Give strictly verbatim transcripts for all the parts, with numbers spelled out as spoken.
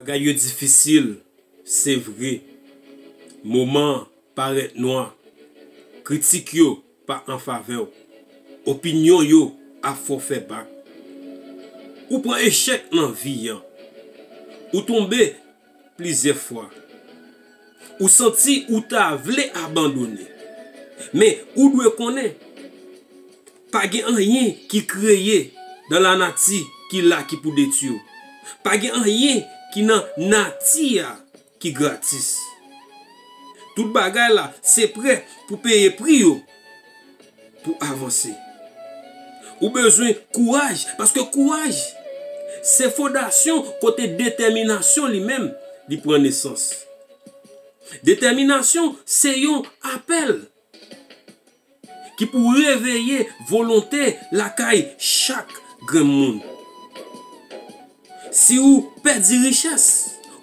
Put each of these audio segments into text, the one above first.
Bagay yo difisil, se vre. Moman an parèt nwa. Kritik yo pa an favè w. Opinyon yo ap fè w fè bak. Ou pran echèk nan vi an. Ou tonbe plizyè fwa. Ou santi ou ta vle abandone. Men ou dwe konnen, pa gen anyen ki kreye dan lanati ki la ki pou detwi w. Pa gen anyen ki nan nati a ki gratis. Tout bagay la se prè pou peye pri yo pou avanse. Ou bezwen kouraj, paske kouraj se fondasyon kote detèminasyon li menm li pran nesans. Detèminasyon se yon apèl ki pou reveye volonte lakay chak grenn moun. Si ou pèdi richès,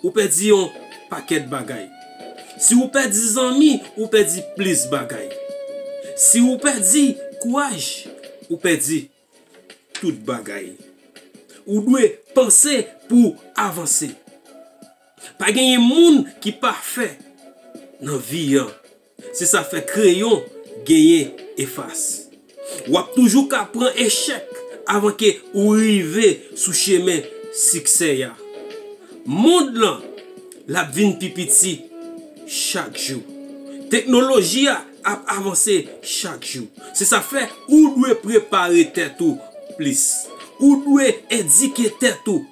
ou pèdi yon pakèt bagay. Si ou pèdi zanmi, ou pèdi plis bagay. Si ou pèdi kouraj, ou pèdi tout bagay. Ou dwe panse pou avanse. Pa genyen moun ki pafè nan vi an. Se sa fè kreyon genyen efas. W ap toujou ka pran echèk avan ke ou rive sou chemen siksè a. Mond lan, l ap vin pi piti chak jou. Teknoloji a ap avanse chak jou. Se sa fè ou dwe prepare tèt ou plis. Ou dwe edike tèt ou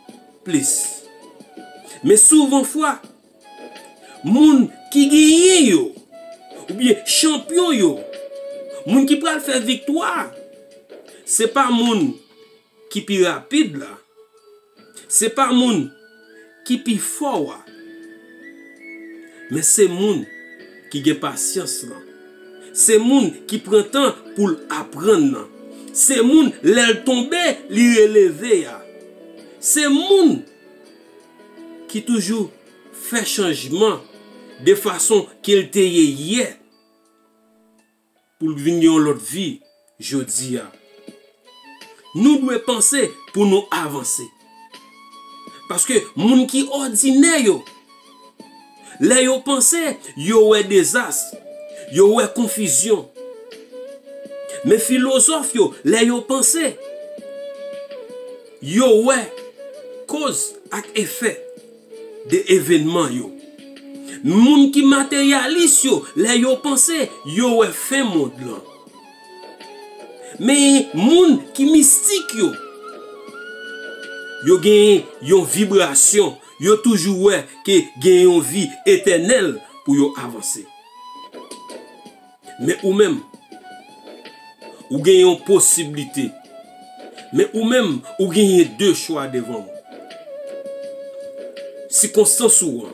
plis. Men souvan fwa, moun ki genyen yo, oubyen chanpyon yo, moun ki pral fè viktwa, se pa moun ki pi rapid la, se pa moun ki pi fò a, men se moun ki gen pasyans lan. Se moun ki pran tan pou l aprann nan. Se moun, lè l tonbe, li releve a. Se moun ki toujou fè chanjman de fason ke l te ye yè pou l vin gen yon lòt vi jodi a. Nou dwe panse pou nou avanse. Paske moun ki òdinè yo, lè yo panse, yo wè dezas, yo wè konfizyon. Men filozòf yo, lè yo panse, yo wè koz ak efè de evènman yo. Moun ki materyalis yo, lè yo panse, yo wè fen mond lan. Men moun ki mistik yo, yo gen yon vibrasyon, yo toujou wè ke gen yon vi etènèl pou yo avanse. Men ou menm, ou gen yon posiblite. Men ou menm, ou genyen de chwa devan w. Sikonstans ou an,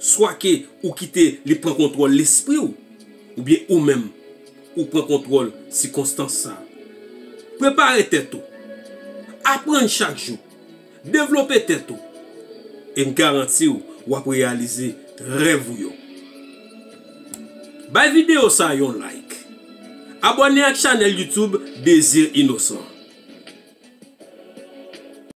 swa ke ou kite li pran kontwòl lespri w, oubyen ou menm, ou pran kontwòl sikonstans sa a. Prepare tèt ou. Aprann chak jou. Devlope tèt ou. E m garanti w, w ap reyalize rèv ou yo. Bay videyo sa a yon like. Abòne ak chanèl YouTube Désir Innocent.